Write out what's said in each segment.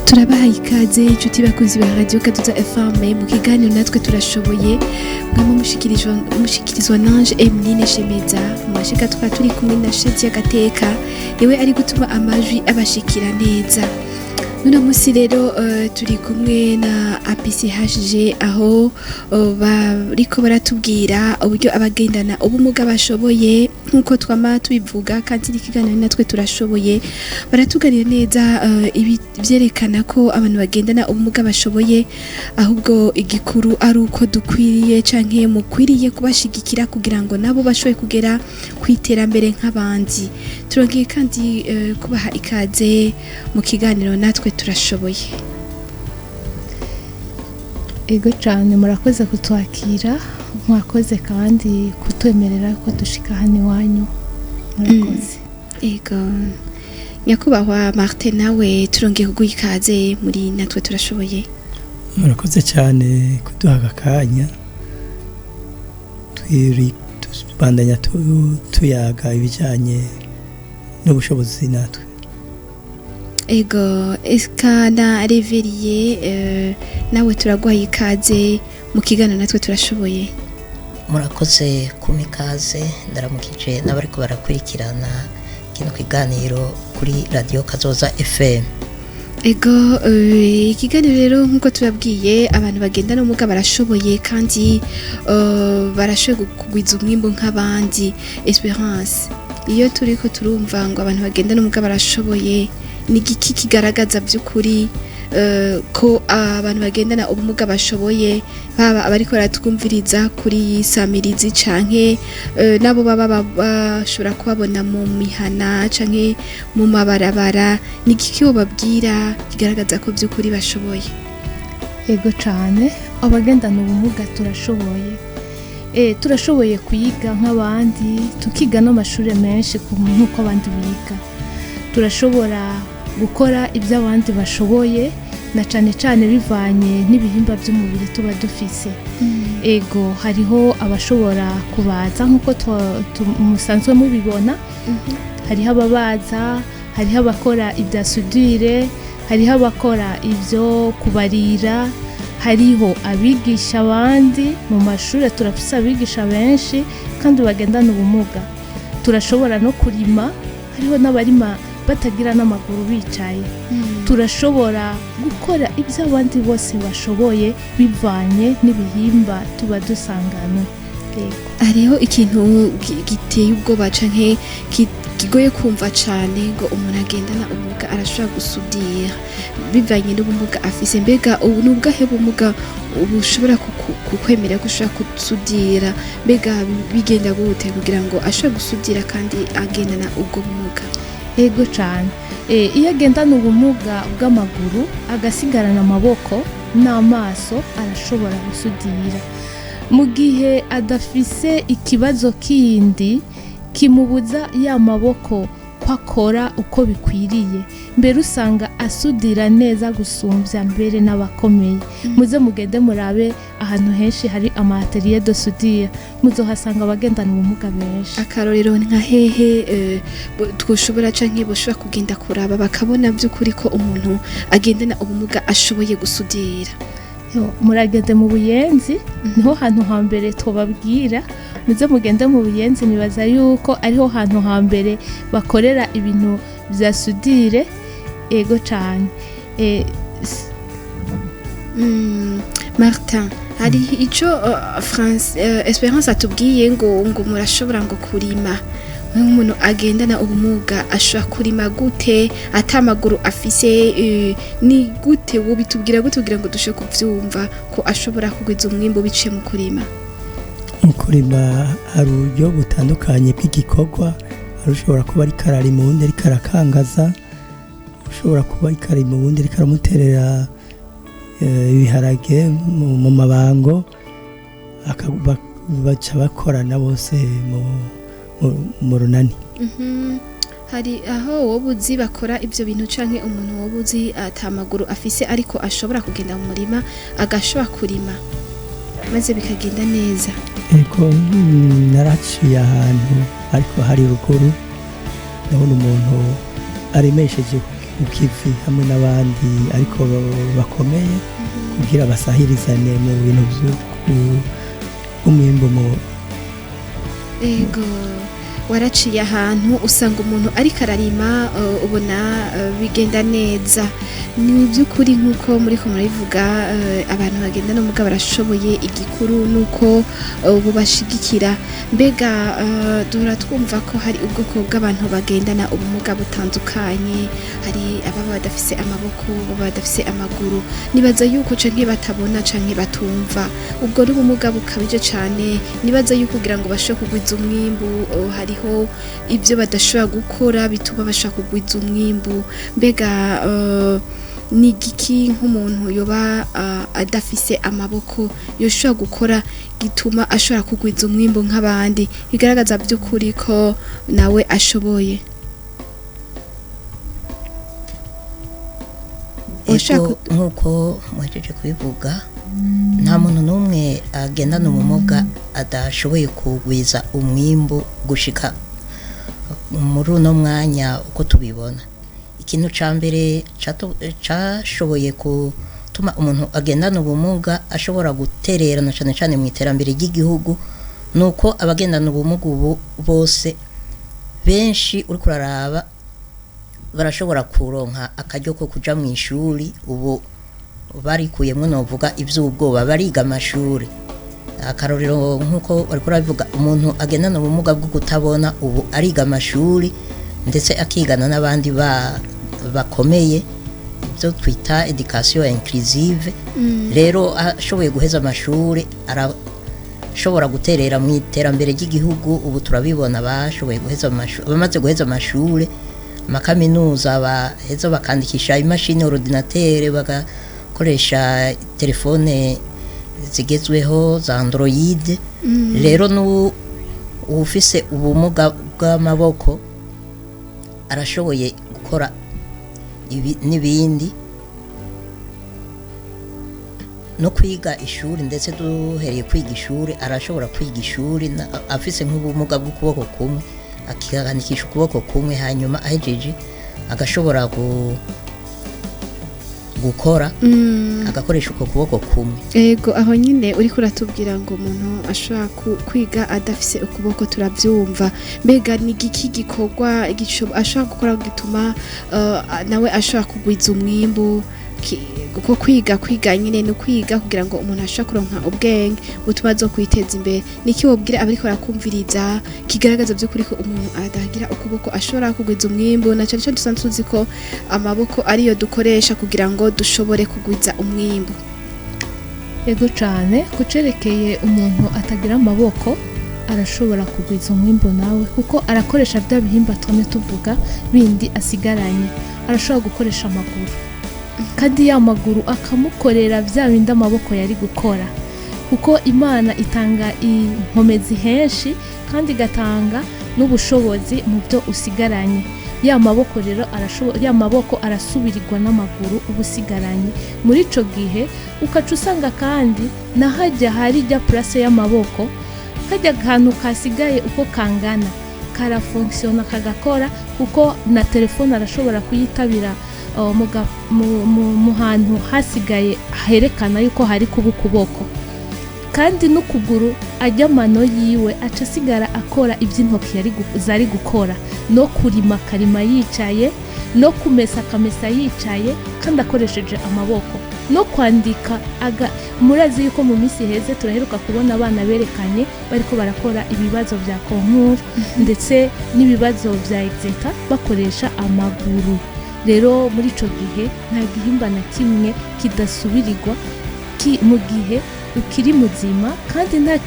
Turabahaye ikaze, inshuti bakunzi ba Radio Kaduza FM, mu kiganiro Natwe Turashoboye, mwama mushikirizwa nanje Emeline Shemeza. Mu mashika tukaba turi kumwe na Shadia Gateka, niwe ari gutuma amajwi abashikira neza. Uno musi rero turi kumwe na APCHG, aho bariko baratubwira uburyo abagendana ubumuga bashoboye, nk'uko twama tubivuga. Kandi n'ikiganiro Natwe Turashoboye baratuganira neza ibi vyerekana ko abantu bagendana ubumuga bashoboye, ahubwo igikuru ari uko dukwiriye canke mukwiriye kubashigikira kugira ngo nabo bashoboye kugera ku iterambere nk'abandi. Turongeye kandi kubaha ikaze mu kiganiro Natwe Turashoboye. Ego cyane, murakoze kutwakira, mwakoze kandi kutwemerera ko dushika hano iwanyu, murakoze. Ego, nyakubahwa Martin, nawe turongeye kuguha ikaze muri Natwe Turashoboye. Murakoze cyane kuduha aka kanya, twiri tubandanya tuyaga ibijyanye n'ubushobozi natwe. Ego, eka na Reveriye, nawe turaguhaye ikaze mu kiganiro Natwe Turashoboye. Murakoze kumpa ikaze, ndaramukije n'abariko barakurikirana kino kiganiro kuri Radiyo Kazoza FM. Ego, ikiganiro rero nk'uko tubabwiye, abantu bagendana ubumuga barashoboye kandi barashoboye kugwiza umwimbu nk'abandi. Esperance, iyo turiko turumva ngo abantu bagendana ubumuga barashoboye, ni igiki kigaragaza by'ukuri ko abantu bagendana ubumuga bashoboye, baba abariko baratwumviriza kuri samirizi canke nabo baba bashobora kubabona mu mihana canke mu mabarabara? Ni igiki wobabwira kigaragaza ko by'ukuri bashoboye? Ego cyane, abagendana ubumuga turashoboye. Turashoboye kuyiga nk'abandi, tukiga n'amashuri menshi nk'uko abandi biga. Turashobora gukora ibyo abandi bashoboye, na cyane cyane bivanye n'ibihimba by'umubiri tuba dufise. Ego, hariho abashobora kubaza nk'uko musanzwe mubibona, hariho ababaza, hariho abakora ibya soudure, hariho abakora ibyo kubarira, hariho abigisha abandi mu mashuri. Turafise abigisha benshi kandi bagendana ubumuga. Turashobora no kurima, hariho n'abarima batagira n'amaguru, bicaye. Turashobora gukora ibyo abandi bose bashoboye bivanye n'ibihimba tuba dusanganywe. Yego. Hariho ikintu giteye ubwoba canke kigoye kumva cane, ngo umuntu agendana ubumuga arashobora gusudira bivanye n'ubumuga afise. Mbega ubu ni ubwahe bumuga bushobora kukwemera ko ushobora gusudira? Mbega bigenda gute kugira ngo ashobore gusudira kandi agendana ubwo bumuga? Ego cyane. Iyo agendana ubumuga bw'amaguru agasigarana amaboko n'amaso, arashobora gusudira. Mu gihe adafise ikibazo kindi kimubuza ya maboko ko akora uko bikwiriye, mbere usanga asudira neza gusumbya mbere n'abakomeye. Muze mugende murabe ahantu henshi hari ama ateliers de soudure, muzohasanga abagendana ubumuga benshi. Akarorero nka hehe twoshobora canke boshobora kugenda kuraba bakabona by'ukuri ko umuntu agendana ubumuga ashoboye gusudira? Yo, muragende mu Buyenzi, niho hantu hambere tubabwira. Muze mugende mu Buyenzi, nibaza yuko ariho hantu hambere bakorera ibintu vya soudure. Ego cane. Martin, hari ico France Esperance atubwiye ngo murashobora ngo kurima. Nk'umuntu agendana ubumuga ashobora kurima gute ata maguru afise? Ni gute, wobitubwira gute kugira ngo dushobore kuvyumva ko ashobora kugwiza umwimbu biciye mu kurima? Mu kurima hari uburyo butandukanye bw'igikorwa. Hari ushobora kuba ariko ararima, uwundi ariko arakangaza, ushobora kuba ariko ararima, uwundi ariko aramuterera ibiharage mu mabango, baca bakorana bose mu runani. Hari aho wowe uzi bakora ibyo bintu, canke umuntu wowe uzi ata maguru afise ariko ashobora kugenda mu murima agashobora kurima maze bikagenda neza? Ego, naraciye ahantu ariko hari ruguru, ndabona umuntu aremesheje. mu kivi hamwe n'abandi ariko bakomeye kugira basahirizane mu bintu by'umwimbu mu Ego, waraciye ahantu usanga umuntu ariko ararima, ubona bigenda neza. Ni by'ukuri nk'uko muri ko murabivuga, abantu bagendana ubumuga barashoboye, igikuru nuko bubashigikira. Mbega duhora twumva ko hari ubwoko bw'abantu bagendana ubumuga butandukanye, hari ababa badafise amaboko, baba badafise amaguru, nibaza yuko canke batabona canke batumva, ubwo ni ubumuga bukabije cane. Nibaza yuko kugira ngo bashobore kugwiza umwimbu, hariho ibyo badashobora gukora bituma bashobora kugwiza umwimbu. Mbega ni igiki nk'umuntu yoba adafise amaboko yoshobora gukora gituma ashobora kugwiza umwimbu nk'abandi, bigaragaza by'ukuri ko nawe ashoboye? Ushaka Ego, nk'uko muhejeje kubivuga, nta muntu n'umwe agendana ubumuga adashoboye kugwiza umwimbu gushika muri uno mwanya uko tubibona. Ikintu ca mbere cashoboye gutuma umuntu agendana ubumuga ashobora gutererana cane cane mu iterambere ry'igihugu, nuko abagendana ubumuga ubu bose benshi uriko uraraba barashobora kuronka akaryo ko kuja mu ishuri. Ubu barikuyemwo novuga ivy'ubwoba, bariga amashuri. Akarorero, nk'uko bariko barabivuga, umuntu agendana ubumuga bwo kutabona ubu ariga amashuri, ndetse akigana n'abandi bakomeye, ibyo twita education inclusive. Rero ashoboye guheza amashuri arashobora guterera mu iterambere ry'igihugu. Ubu turabibona bashoboye guheza amashuri, bamaze guheza amashuri amakaminuza, baheza bakandikisha imashini ordinateur, bagakoresha telefone zigezweho za Android. Rero ufise ubumuga bw'amaboko arashoboye gukora ibi n'ibindi no kwiga ishuri. Ndetse duhereye kwiga ishuri, arashobora kwiga ishuri afise nk'ubumuga bw'ukuboko kumwe, akandikisha ukuboko kumwe, hanyuma ahejeje agashobora gukora, agakoresha uko kuboko kumwe. Ego, aho nyine uriko uratubwira ngo umuntu ashobora kwiga adafise ukuboko, turabyumva. Mbega ni igiki gikorwa ashobora gukora gituma nawe ashobora kugwiza umwimbu? Kuko kwiga nyine ni ukwiga kugira ngo umuntu ashobore kuronka ubwenge butuma azo kwiteza imbere. Niki wobwira abariko barakumviriza kigaragaza by'ukuri ko umuntu adagira ukuboko ashobora kugwiza umwimbu, na cane cane dusanzwe tuzi ko amaboko ariyo dukoresha kugira ngo dushobore kugwiza umwimbu? Ego cyane, kucerekeye umuntu atagira amaboko arashobora kugwiza umwimbu nawe, kuko arakoresha bya bihimba twamye tuvuga bindi asigaranye. Arashobora gukoresha amaguru, kandi ya maguru akamukorera bya bindi amaboko yari gukora, kuko Imana itanga inkomezi henshi kandi igatanga n'ubushobozi mu byo usigaranye. Ya maboko rero ya maboko arasubirirwa n'amaguru uba usigaranye. Muri ico gihe ukaca usanga kandi nahajya hari ijya purase y'amaboko, kajya akantu kasigaye uko kangana karafonkisiyona kagakora, kuko na telefone arashobora kuyitabira mu hantu hasigaye herekana yuko hari kuba ukuboko. Kandi n'ukuguru ajya amano yiwe aca asigara akora iby'intoki zari gukora, no kurima akarima yicaye, no kumesa akamesa yicaye kandi akoresheje amaboko, no kwandika. Murazi yuko mu minsi iheze turaheruka kubona abana berekanye bariko barakora ibibazo vya concours ndetse n'ibibazo vya exeta bakoresha amaguru. Rero muri ico gihe nta gihimba na kimwe kidasubirirwa mu gihe ukiri muzima, kandi nta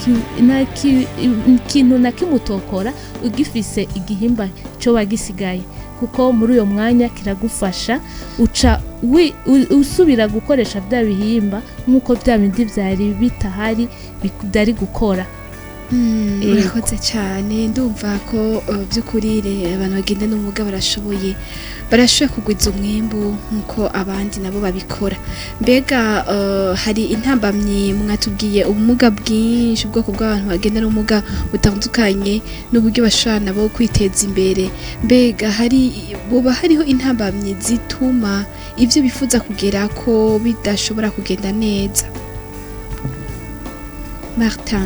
kintu na kimwe utokora ugifise igihimba coba gisigaye, kuko muri uyo mwanya kiragufasha, uca usubira gukoresha bya bihimba nk'uko bya bindi vyari bitahari byari gukora. Urakoze cyane. Ndumva ko by'ukuri abantu bagendana ubumuga barashoboye, barashoboye kugwiza umwimbu nk'uko abandi nabo babikora. Mbega hari intambamyi? Mwatubwiye ubumuga bwinshi, ubwoko bw'abantu bagendana ubumuga butandukanye n'uburyo bashobora nabo kwiteza imbere. Mbega hari buba hariho intambamyi zituma ibyo bifuza kugera ko bidashobora kugenda neza, Martin?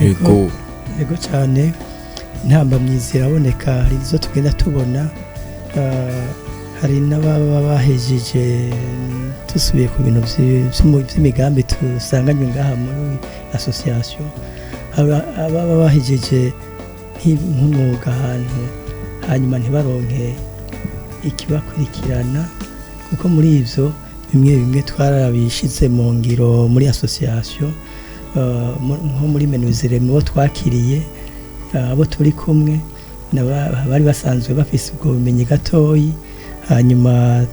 Ego. Yego cyane, intambamyi ziraboneka. Hari izo tugenda tubona, hari n'ababa bahejeje. Dusubiye ku bintu vy'imigambi dusanganywe ngaha muri association, ababa bahejeje nk'umwuga ahantu, hanyuma ntibaronke ikibakurikirana, kuko muri ivyo bimwe bimwe twarabishize mu ngiro muri association, nko muri menuiserie, mu bo twakiriye, abo turi kumwe bari basanzwe bafise ubwo bumenyi gatoyi. Hanyuma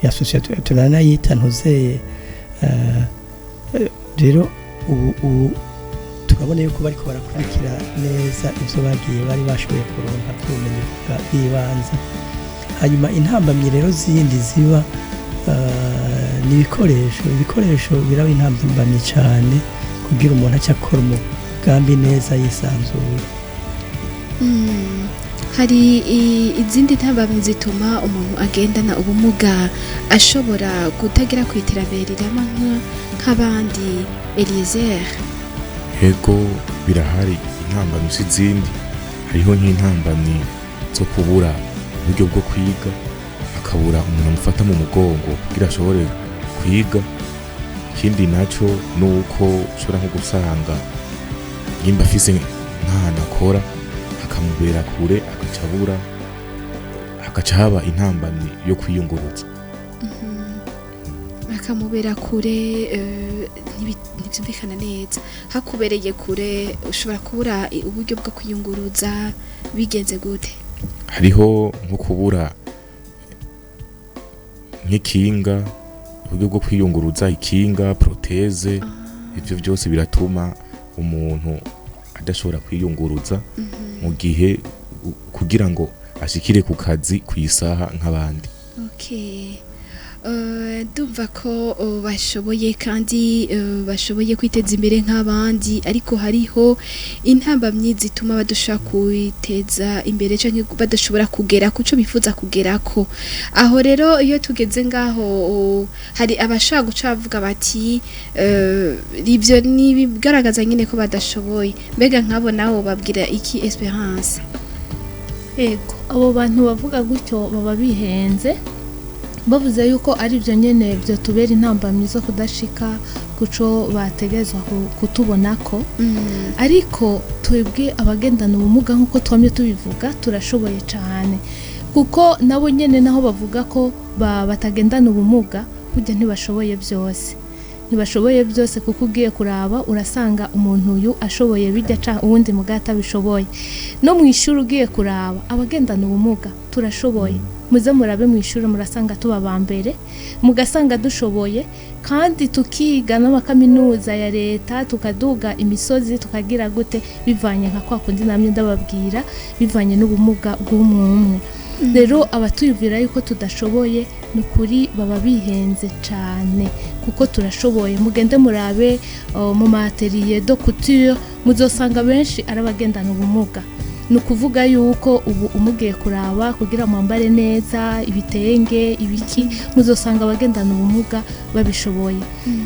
association turanayita ntuzeye. Rero ubu turabona yuko bariko barakurikira neza ivyo bagiye bari bashoboye kuronka by'ubumenyi bw'ibanze. Hanyuma intambamyi rero zindi ziba ni ibikoresho. Biraba intambamyi cyane kugira umuntu aca akora umugambi neza yisanzuye. Hari izindi ntambamyi zituma umuntu agendana ubumuga ashobora kutagera ku iterambere rirama nk'abandi, Eliezer? Ego, birahari. Intambamyi si izindi, hariho nk'intambamyi zo kubura uburyo bwo kwiga, akabura umuntu amufata mu mugongo kugira ashobore kwiga. Ikindi naco ni uko ushobora nko gusanga nimba afise nk'ahantu akora akamubera kure, agaca abura, hagaca haba intambamyi yo kwiyunguruza. Akamubera kure, ntibyumvikana neza. Hakubereye kure ushobora kubura uburyo bwo kwiyunguruza, bigenze gute? Hariho nko kubura nk'ikinga, uburyo bwo kwiyunguruza, ikinga, prothèse. Ivyo byose biratuma umuntu adashobora kwiyunguruza mu gihe kugira ngo ashikire ku kazi ku isaha nk'abandi. Okay. Ndumva ko bashoboye kandi bashoboye kwiteza imbere nk'abandi, ariko hariho intambamyi zituma badashobora kwiteza imbere canke badashobora kugera kuco bifuza kugerako. Aho rero iyo tugeze ngaho, hari abashobora guca bavuga bati ivyo ni ibigaragaza nyine ko badashoboye. Mbega nk'abo nabo babwira iki, Esperance? Ego, abo bantu bavuga gutyo baba bihenze, bavuze yuko ari byo nyene byo tubera intambamyi zo kudashika kuco bategezwa kutubonako. Ariko twebwe abagendana ubumuga, nk'uko twamye tubivuga, turashoboye cyane, kuko nabo nyene naho bavuga ko batagendana ubumuga, burya ntibashoboye byose, ntibashoboye byose, kuko ugiye kuraba urasanga umuntu uyu ashoboye bijya ca uwundi muga atabishoboye. No mu ishuri ugiye kuraba, abagendana ubumuga turashoboye. Muze murabe mu ishuri, murasanga tuba aba mbere, mugasanga dushoboye kandi tukiga n'amakaminuza ya leta, tukaduga imisozi, tukagira gute, bivanye nka kwa kundi namye ndababwira, bivanye n'ubumuga bw'umwe umwe. Rero abatuyumvira yuko tudashoboye, ni ukuri baba bihenze cyane, kuko turashoboye. Mugende murabe mu ma ateliers de couture, muzosanga benshi ari abagendana ubumuga. Ni ukuvuga yuko ubu umugiye kuraba kugira mwambare neza ibitenge ibiki, muzosanga abagendana ubumuga babishoboye.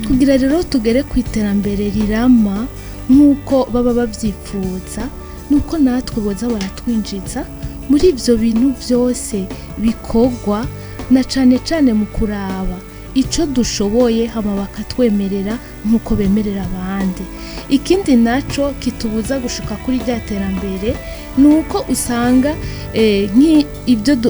Kugira rero tugere ku iterambere rirama nk'uko baba babyifuza, nuko natwe boza baratwinjiza muri ibyo bintu byose bikorwa, na cane cane mu kuraba ico dushoboye, hama bakatwemerera nk'uko bemerera abandi. Ikindi naco kitubuza gushuka kuri rya terambere ni uko usanga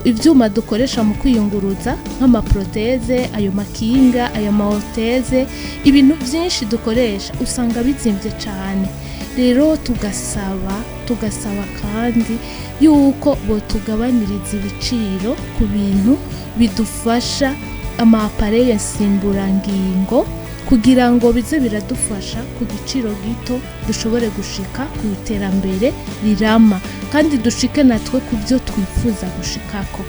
ivyuma dukoresha mu kwiyunguruza, nk'ama prothèses, ayo makinga, ayo ma orthèses, ibintu byinshi dukoresha usanga bizimvye cane. Rero tugasaba kandi yuko botugabaniriza ibiciro ku bintu bidufasha, ama appareils nsimburangingo. Kugira ngo bize biradufasha ku giciro gito, dushobore gushika ku iterambere rirama kandi dushike natwe ku byo twifuza gushikako.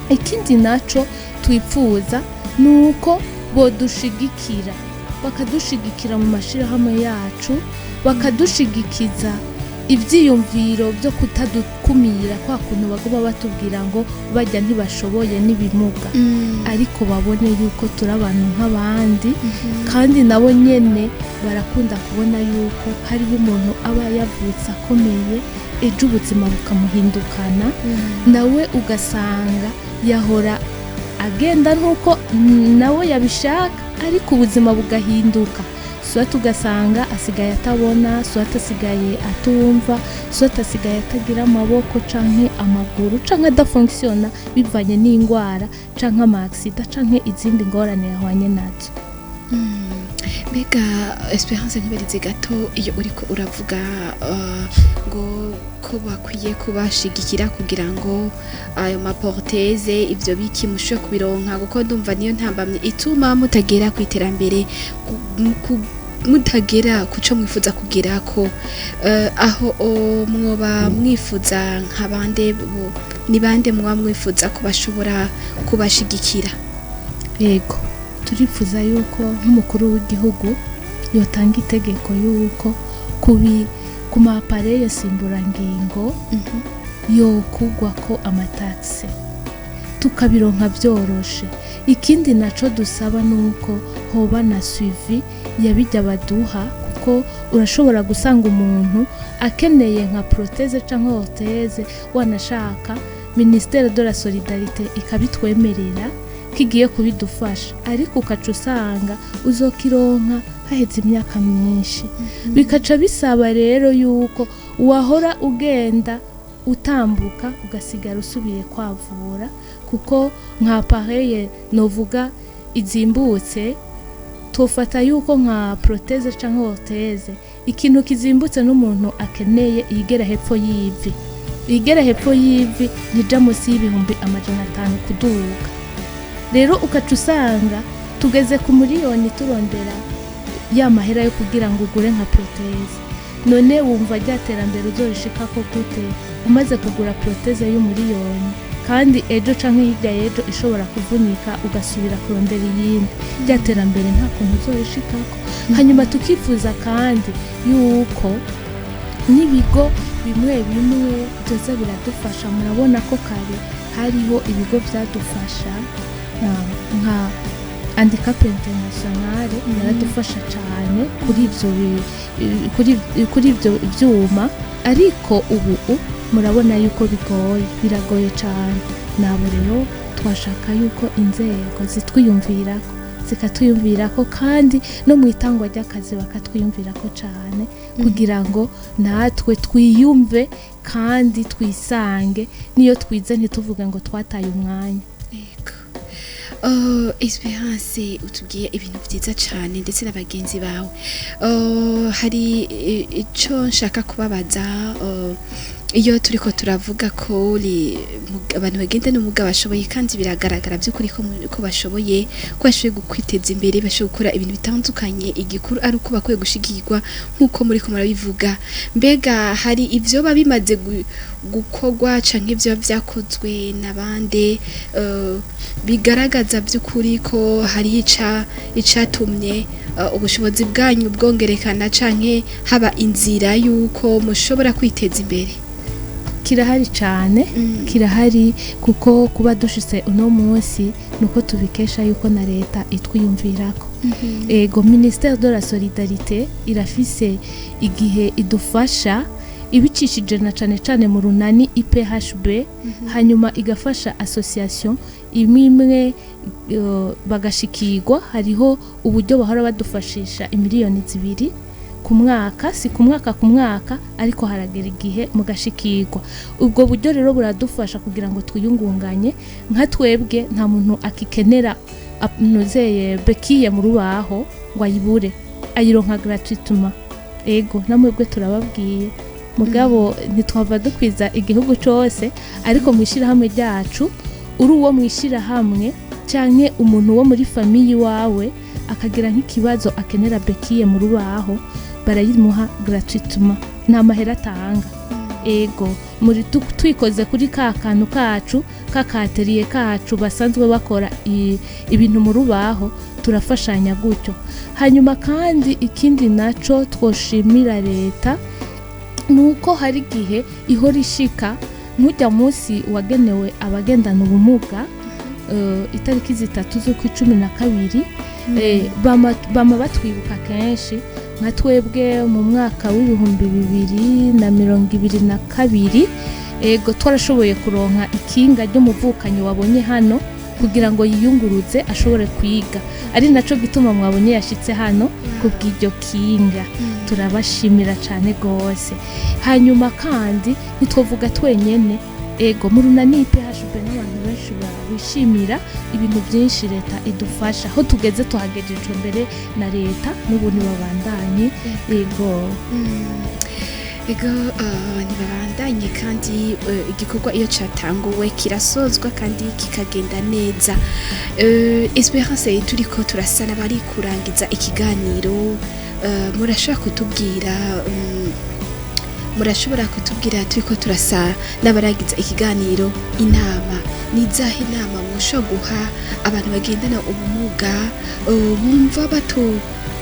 Ikindi naco twifuza ni uko bodushigikira, bakadushigikira mu mashirahamwe yacu, bakadushigikiza ibyiyumviro byo kutadukumira, kwa kuntu baguma batubwira ngo bajya ntibashoboye n'ibimuga, ariko babone yuko turi abantu nk'abandi. Kandi nabo nyene barakunda kubona yuko hariho umuntu aba yavutse akomeye, ejo ubuzima bukamuhindukana, nawe ugasanga yahora agenda nk'uko nawe yabishaka, ariko ubuzima bugahinduka, soit ugasanga asigaye atabona, soit asigaye atumva, soit asigaye atagira amaboko canke amaguru, canke adafonctionna bivanye n'indwara canke ama accident canke izindi ngorane yahwanye nazo. Mbega Esperance, nkibarize gato, iyo uriko uravuga ngo ko bakwiye kubashigikira kugira ngo ayo ma prothèses, ivyo biki, mushobore kubironka, kuko ndumva niyo ntambamye ituma mutagera ku iterambere, mutagera kuco mwifuza kugerako, aho mwoba mwifuza nka bande, ni bande mwoba mwifuza ko bashobora kubashigikira? Yego, turifuza yuko nk'umukuru w'igihugu yotanga itegeko yuko ku ma appareils simburangingo yokugwa ko ama taxes, tukabironka byoroshe. Ikindi naco dusaba ni uko hoba na suivi yabijya baduha, kuko urashobora gusanga umuntu akeneye nka prothèse canke orthèse, wanashaka ministère de la solidarité ikabitwemerera kigiye kubidufasha, ariko ukaca usanga uzokironka haheze imyaka myinshi. Bikaca bisaba rero yuko wahora ugenda utambuka ugasigara usubiye kwavura, kuko nka appareil novuga izimbutse, tofata yuko nka prothèse canke orthèse, ikintu kizimbutse n'umuntu akeneye yigera hepfo y'ivi, igera hepfo y'ivi ntija munsi y'500,000 kuduga. Rero ukaca usanga tugeze ku miliyoni turondera ya mahera yo kugira ngo ugure nka prothèse. None wumva rya terambere uzorishikako gute umaze kugura prothèse y'umuriyoni, kandi ejo canke hirya y'ejo ishobora kuvunika, ugasubira kurondera iyindi? Rya terambere nta kuntu uzorishikako. Hanyuma tukifuza kandi yuko n'ibigo bimwe bimwe byoza biradufasha. Murabona ko kare hariho ibigo byadufasha, nka Handicap International yaradufasha cyane kuri ibyo kuri ibyo byuma, ariko ubu murabona yuko bigoye, biragoye cyane. Nabo rero twashaka yuko inzego zitwiyumvirako, zikatwiyumvirako, kandi no mu itangwa ry'akazi bakatwiyumvirako cyane, kugira ngo natwe twiyumve kandi twisange, niyo twize ntituvuge ngo twataye umwanya. Yego. Esperance, utubwiye ibintu byiza cyane ndetse na bagenzi bawe. Hari ico nshaka kubabaza. Iyo turiko turavuga ko abantu bagenda n'ubumuga bashoboye, kandi biragaragara by'ukuri ko bashoboye, ko bashoboye kwiteza imbere, bashoboye gukora ibintu bitandukanye, igikuru ari uko bakwiye gushigikirwa nk'uko muri ko murabivuga. Mbega hari ivyo bimaze gukorwa canke ivyo vyakozwe n'abande bigaragaza by'ukuri ko hari icatumye ubushobozi bwanyu bwongerekana canke haba inzira y'uko mushobora kwiteza imbere? Kirahari cyane. Kirahari, kuko kuba dushitse uno munsi nuko tubikesha yuko na leta itwiyumvirako. Ego, ministère de la solidarité irafise igihe idufasha ibicishije na cane cane mu runani IPHB, hanyuma igafasha association imwe imwe, bagashikirwa. Hariho uburyo bahora badufashisha imiliyoni 2 ku mwaka, si ku mwaka ku mwaka, ariko haragera igihe mugashikirwa. Ubwo buryo rero buradufasha kugira ngo twiyungunganye. Nka twebwe nta muntu akikenera nuzeye béquille mu rubaho ngo ayibure, ayironka gratuitement. Ego, namwebwe turababwiye, mugabo ntitwava dukwiza igihugu cose, ariko mu ishyirahamwe ryacu, uri uwo mu ishyirahamwe canke umuntu wo muri famille iwawe. akagira nk'ikibazo akenera béquille mu rubaho, barayimuha gratuitement, nta mahera atanga. Ego, muri twikoze kuri ka kantu kacu k'aka atelier kacu basanzwe bakora ibintu mu rubaho, turafashanya gutyo. Hanyuma kandi ikindi naco twoshimira leta ni uko hari igihe ihora ishika nk'ujya munsi wagenewe abagendana ubumuga, itariki 3 z'ukwa 12, bama batwibuka kenshi. Nka twebwe mu mwaka w'2022, ego, twarashoboye kuronka ikinga ry'umuvukanyi wabonye hano kugira ngo yiyunguruze ashobore kwiga, ari naco gituma mwabonye yashitse hano ku bw'iryo kinga. Turabashimira cyane rwose. Hanyuma kandi ntitwavuga twenyene, ego, mu runani IPHB n'abantu benshi bishimira ibintu byinshi leta idufasha. Aho tugeze tuhagejejwe mbere na leta, n'ubu ntibabandanye, ego. Ego, ntibabandanye kandi igikorwa iyo catanguwe kirasozwa kandi kikagenda neza. Esperance, turiko turasa n'abari kurangiza ikiganiro. Murashobora kutubwira, turiko turasa n'abarangiza ikiganiro, inama ni izahe nama mushobora guha abantu bagendana ubumuga, bumva bato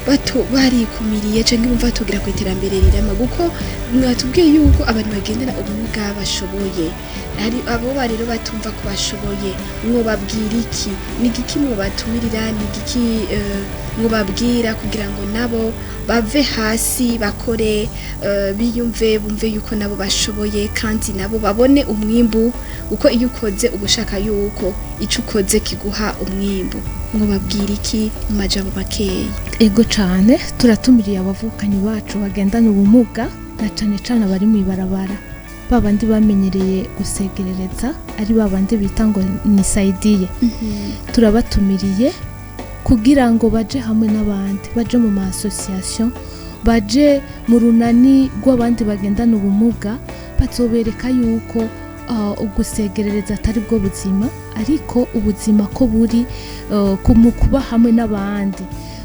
bato barikumiriye canke bumva batugera ku iterambere rirama? Kuko mwatubwiye yuko abantu bagendana ubumuga bashoboye, hari abo rero batumva ko bashoboye, mwobabwira iki? Ni igiki mwobatumirira? Ni igiki mwobabwira kugira ngo nabo bave hasi bakore, biyumve, bumve yuko nabo bashoboye kandi nabo babone umwimbu? Uko iyo ukoze uba ushaka yuko ico ukoze kiguha umwimbu. Mwobabwira iki mu majambo makeya? Ego cane, turatumiriye abavukanyi bacu bagendana ubumuga, na cane cane abari mu ibarabara, babandi bamenyereye gusegerereza, ari babandi bita ngo nisaidie. Turabatumiriye kugira ngo baje hamwe n'abandi, baje mu ma association, baje mu runani rw'abandi bagendana ubumuga. Bazobereka yuko ugusegerereza atari bwo buzima, ariko ubuzima ko buri mu kuba hamwe n'abandi,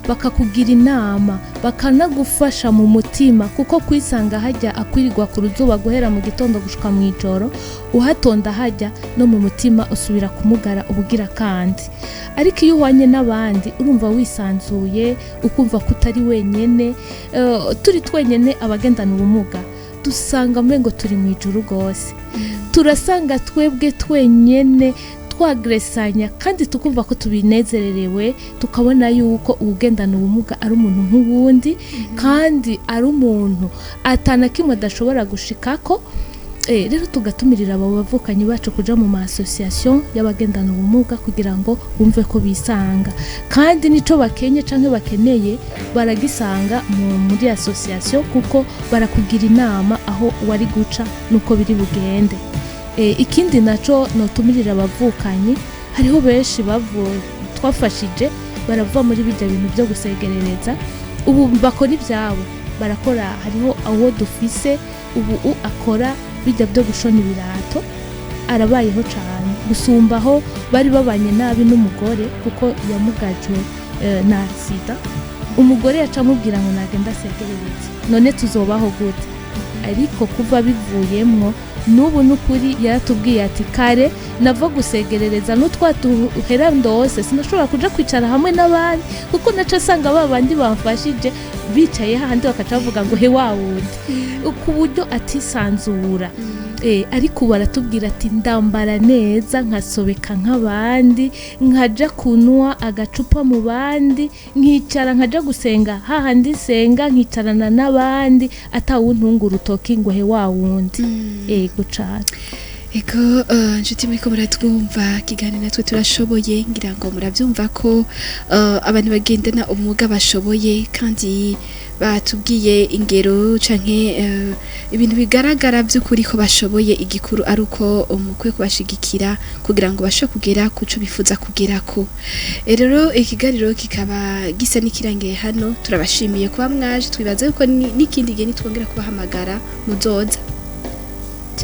bakakugira inama, bakanagufasha mu mutima, kuko kwisanga hajya akwirirwa ku ruzuba guhera mu gitondo gushika mu ijoro, uhatonda hajya, no mu mutima usubira kumugara ubugira kandi. Ariko iyo uhwanye n'abandi urumva wisanzuye, ukumva ko utari wenyene. Turi twenyene abagendana ubumuga dusanga ngo turi mu ijuru rwose, turasanga twebwe twenyene twagresanya kandi tukumva ko tubinezererewe, tukabona yuko uwugendana ubumuga ari umuntu nk'uwundi, kandi ari umuntu atana kimwe adashobora gushikako. Rero tugatumirira abo bavukanyi bacu kuja mu ma association y'abagendana ubumuga kugira ngo bumve ko bisanga, kandi nico bakenye canke bakeneye baragisanga muri association, kuko barakugira inama aho wari guca nuko biri bugende. Ikindi naco notumirira abavukanyi, hariho benshi bavuye twafashije barava muri bijya bintu byo gusegerereza, ubu bakora ibyabo, barakora. Hariho awo dufise ubu akora bijya byo gushona ibirato, arabayeho cyane gusumba aho bari babanye nabi n'umugore, kuko yamugajwe na sida. Umugore yaca amubwira ngo nagenda asegerereze, none tuzobaho gute? Ariko kuva bivuyemwo n'ubu n'ukuri yaratubwiye ati: "Kare nava gusegerereza n'utwatuhera ndose sinashobora kuja kwicara hamwe n'abandi, kuko naca asanga ba bandi bamfashije bicaye hahandi, bakaca bavuga ngo he wa wundi," ku buryo atisanzura. Ariko ubu aratubwira ati: "Ndambara neza, nkasobeka nk'abandi, nkaja kunywa agacupa mu bandi, nkicara, nkaja gusenga hahandi nsenga, nkicarana n'abandi atawuntunga urutoki ngo he wa wundi." Ego cane. Ego, nshuti muriko muratwumva, kiganiro natwe turashoboye, ngira ngo murabyumva ko abantu bagendana ubumuga bashoboye, kandi batubwiye ingero canke ibintu bigaragara by'ukuri ko bashoboye. Igikuru ari uko mukwiye kubashigikira kugira ngo bashe kugera kuco bifuza kugerako. Rero ikiganiro kikaba gisa n'ikirangiye hano. Turabashimiye kuba mwaje, twibaza yuko n'ikindi gihe nitwongera kubahamagara muzoza.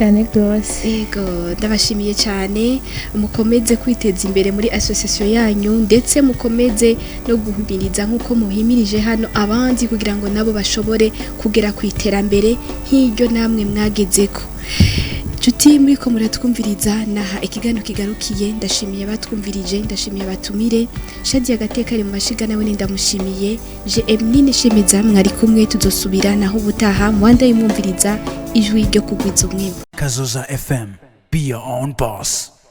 Cyane rwose. Ego, ndabashimiye cyane. Mukomeze kwiteza imbere muri association yanyu, ndetse mukomeze no guhimiriza nk'uko muhimirije hano abandi, kugira ngo nabo bashobore kugera ku iterambere nk'iryo namwe mwagezeko. Nshuti muri ko muratwumviriza, naha ikiganiro kigarukiye. Ndashimiye abatwumvirije, ndashimiye abatumire. Shadia Agateka ari mu mashiga, nawe ndamushimiye. Je Emeline Shemeza mwari kumwe, tuzosubira naho ubutaha. Muwanda yimwumviriza ijwi ryo kugwiza umwimbu. Kazoza FM. Be your own boss.